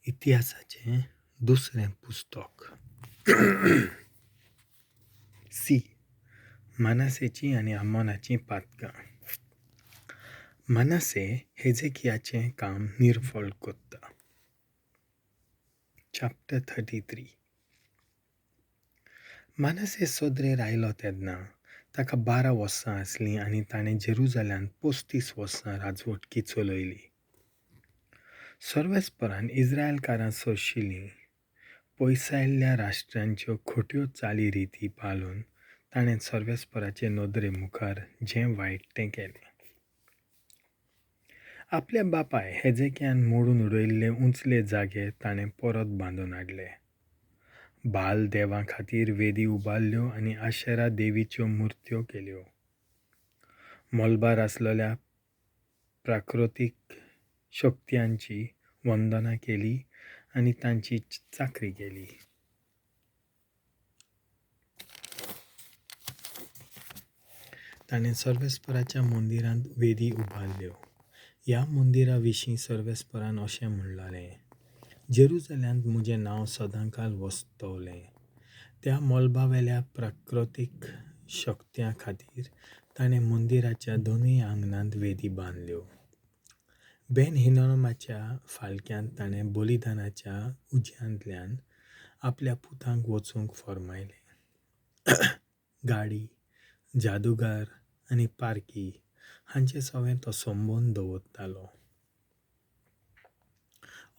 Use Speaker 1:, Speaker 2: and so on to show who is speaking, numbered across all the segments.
Speaker 1: इतिहासाचें दुसरें पुस्तक. सी. मानासेचीं आनी आमोनाचीं पातकां. मानासे हेजेकियाचें काम निर्फळ कोत्ता. Chapter 33. मानासे सोदरेर आयलो तेन्ना ताका 12 वर्सां आसलीं आनी ताणें जेरुजाल्यांत 35 वर्सां राजवटकी चलयली. सर्वेस्परान इस्रायलकारां सोशिलीं पयसायल्ल्या राष्ट्रांच्यो खोट्यो चाली रिती पाळून ताणें सर्वेस्पराचे नदरे मुखार जें वायट तें केलें. आपल्या बापाय हेजेकियान मोडून उडयल्ले उंचले जागे ताणें परत बांदून हाडले. बाल देवां खातीर वेदी उबारल्यो आनी आशेरा देवीच्यो मुर्त्यो केल्यो. मलबार आसलेल्या प्राकृतीक शक्त्यांची वंदना केली आनी तांची चाकरी केली. ताणें सर्वेस्पराच्या मंदिरांत वेदी उबारल्यो. ह्या मंदिरा विशीं सर्वेस्परान अशें म्हणलालें, जेरुजाल्यांत म्हजें नांव सदांकाल वसतवलें. त्या मलबावेल्या प्राकृतीक शक्त्यां खातीर ताणें मंदिराच्या दोनूय आंगणांत वेदी बांदल्यो. बेन हिनोमाच्या फालक्यांत ताणें बलिदानाच्या उज्यांतल्यान आपल्या पुतांक वचूंक फर्मायलें. गाडी, जादूगार आनी पारकी हांचे सवें तो संबंद दवरतालो.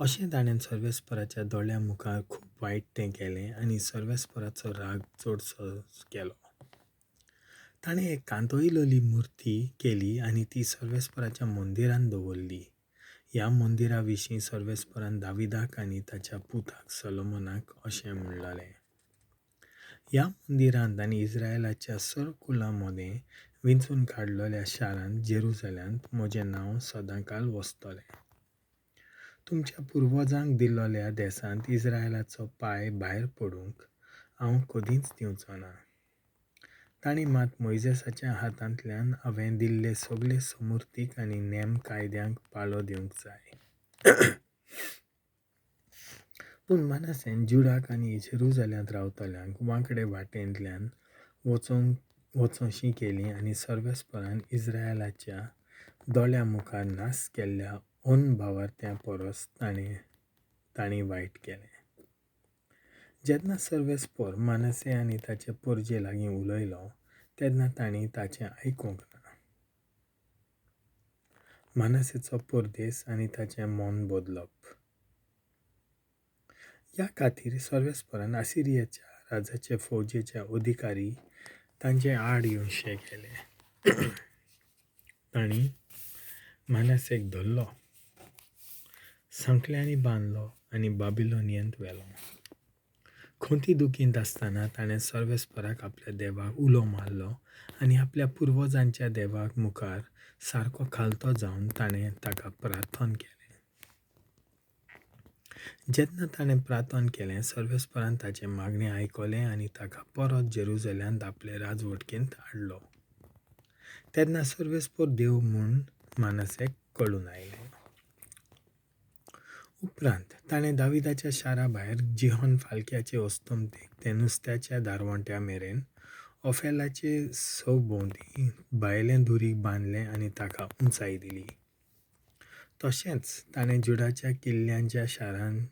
Speaker 1: अशें ताणें सर्वेस्पराच्या दोळ्यां मुखार खूब वायट तें केलें आनी सर्वेस्पराचो राग चडसो केलो. ताणें एक कांतोयलोली मुर्ती केली आनी ती सर्वेस्पराच्या मंदिरांत दवरली. ह्या मंदिरा विशीं सर्वेस्परान दाविदाक आनी ताच्या पुताक सोलोमनाक अशें म्हणलालें, ह्या मंदिरांत आनी इस्रायलाच्या सर्व कुळां मदें विंचून काडलेल्या शारांत जेरुजाल्यांत म्हजें नांव सदांकाल वसतलें. तुमच्या पुर्वजांक दिल्लोल्या देसांत इस्रायलाचो पांय भायर पडूंक हांव कदींच दिवचो ना. तांणी मात मोयजेसाच्या हातांतल्यान हांवें दिल्ले सगळे समुर्तीक आनी नेम कायद्यांक पाळो दिवंक जाय. पूण मानासेन जुडाक आनी जेरुजाल्यांत रावतल्यांक वांकडे वाटेंतल्यान वचोंशी केली आनी सर्वेस्परान इस्रायलाच्या दोळ्यां मुखार नाश केल्ल्या अनभावार्थ्यां परस तांणी वायट केलें. जेन्ना सर्वेस्पर मानसे आनी ताचे परजे लागीं उलयलो तेन्ना तांणी ताचें आयकूंक ना. मानसेचो परदेस आनी ताचें मन बदलप. ह्या खातीर सर्वेस्परान आसिरियाच्या राजाचे फौजेचे अधिकारी तांचे आड येवशे केले. तांणी मानसेक धरलो, सांकळ्यांनी बांदलो आनी बाबिलोनियंत व्हेलो. खंती दुखींत आसतना ताणें सर्वेस्पराक आपल्या देवाक उलो मारलो आनी आपल्या पुर्वजांच्या देवाक मुखार सारको खालतो जावन ताणें ताका प्रार्थन केलें. जेन्ना ताणें प्रार्थन केलें, सर्वेस्परान ताचें मागणें आयकलें आनी ताका परत जेरुजाल्यांत आपले राजवटकेंत हाडलो. तेन्ना सर्वेस्पर देव म्हूण मानसेक कळून आयलें. उपरांत ताणें दाविदाच्या शारा भायर जिहोन फालक्याचे अस्तमतेक ते नुस्त्याच्या दारवंट्या मेरेन ओफेलाचे सभोंवती भायलें दुरीग बांदलें आनी ताका उंचाय दिली. तशेंच ताणें जुडाच्या किल्ल्यांच्या शारांत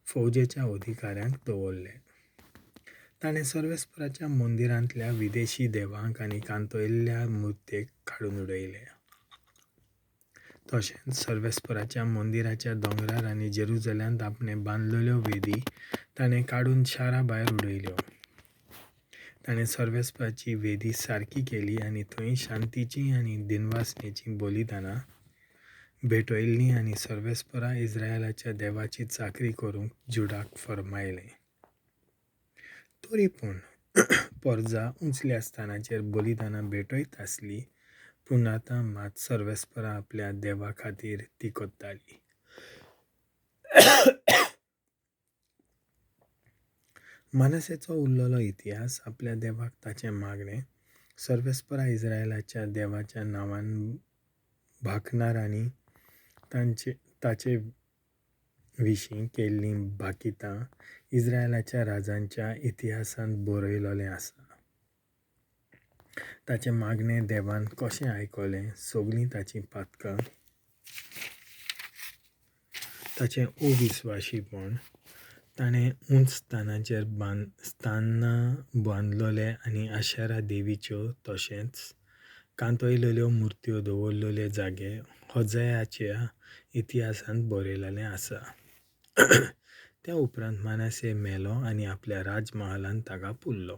Speaker 1: फौजेच्या अधिकाऱ्यांक दवरले. ताणें सर्वेस्पराच्या मंदिरांतल्या विदेशी देवांक आनी कांतयल्ल्या मुर्तेक काडून उडयले. तशेंच सर्वेस्पराच्या मंदिराच्या दोंगरार आनी जेरुजाल्यांत आपणें बांदलेल्यो वेदी ताणें काडून शारा भायर उडयल्यो. ताणें सर्वेस्पराची वेदी सारकी केली आनी थंय शांतीचीं आनी दिनवासनेचीं बलिदानां भेटयल्लीं आनी सर्वेस्परा इस्रायलाच्या देवाची चाकरी करूंक जुडाक फर्मायलें. तरी पूण परजा उंचल्या स्थानाचेर बलिदानां भेटयत आसली, पूण आतां मात सर्वेस्परा आपल्या देवा खातीर ती करताली. मानसेचो उरलेलो इतिहास, आपल्या देवाक ताचें मागणें, सर्वेस्परा इस्रायलाच्या देवाच्या नांवान भाकणार आनी ताचे विशीं केल्लीं भाकितां इस्रायलाच्या राजांच्या इतिहासांत बरयलोलें आसा. ताचें मागणें देवान कशें आयकलें, सगळीं ताचीं पातकां, ताचें अविस्वाशीपण, ताणें उंच स्थानाचेर स्थानां बांदलोले आनी आशेरा देवीच्यो तशेंच कांतयलेल्यो मुर्त्यो दवरलेले जागे होजयाच्या इतिहासांत बरयलेलें आसा. त्या उपरांत मानासे मेलो आनी आपल्या राजमहालांत ताका पुरलो.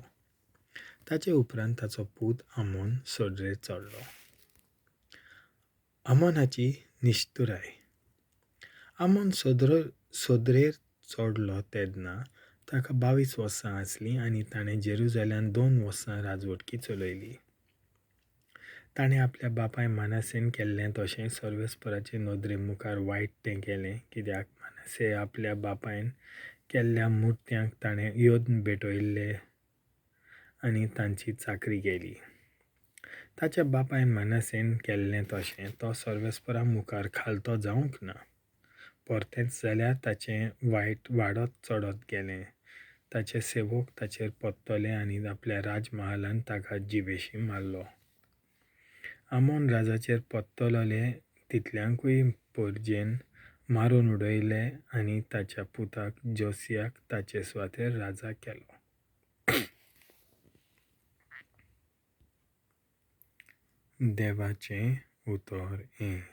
Speaker 1: ताचे उपरांत ताचो पूत आमोन सदरेर चडलो. आमोनाची निश्ठुराय. आमोन सदरेर चडलो तेन्ना ताका 22 वर्सां आसलीं आनी ताणें जेरुजाल्यांत 2 वर्सां राजवटकी चलयली. ताणें आपल्या बापाय मानासेन केल्लें तशें सर्वेस्पराचे नदरे मुखार वायट तें केलें, कित्याक मानासे आपल्या बापायन केल्ल्या मुर्त्यांक ताणें यत्न भेटयल्ले आनी तांची चाकरी केली. ताच्या बापायन मानासेन केल्लें तशें तो सर्वेस्परा मुखार खालतो जावंक ना. परतेंच जाल्यार ताचें वायट वाडत चडत गेलें. ताचे सेवक ताचेर परतले आनी आपल्या राजमहालांत ताका जिवेशी मारलो. आमोन राजाचेर परतलोले तितल्यांकूय परजेन मारून उडयले आनी ताच्या पुताक जोसियाक ताचे सुवातेर राजा केलो. देवाचें उतर हें.